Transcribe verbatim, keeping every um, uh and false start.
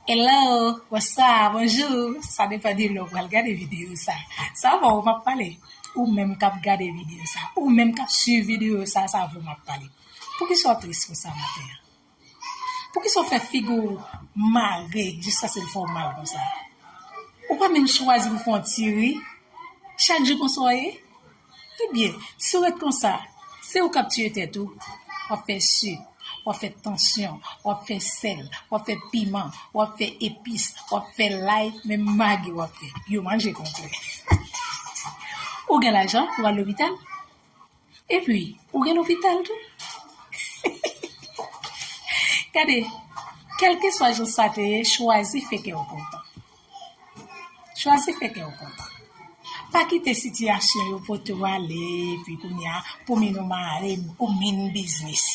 Hello, bonsoir, bonjou. Sa depann de lè w pral gade videyo sa. Sa avè w m ap pale. Ou menm k ap gade videyo sa. Ou menm k ap swiv videyo sa, sa avè w m ap pale. Poukisa w tris konsa maten an? Poukisa w fè figi w mare jiskaske l fè w mal konsa? Ou pa menm chwazi pou fè yon ti ri? Chak jou konsa w ye? Ebyen, si w ret konsa, se ou k ap tiye tèt ou. W ap fè sik, w ap fè tansyon, w ap fè sèl, w ap fè piman, w ap fè epis, w ap fè lay, menm magi w ap fè. Yo manje konplè. Ou gen lajan pou al lopital? Epi, ou gen lopital tou? Gade, kèlkeswa jan sa te ye, chwazi fè kè w kontan. Chwazi fè kè w kontan. Pa kite sitiyasyon yo pote w ale, epi kounye a, pou min ou mare, ou min biznis.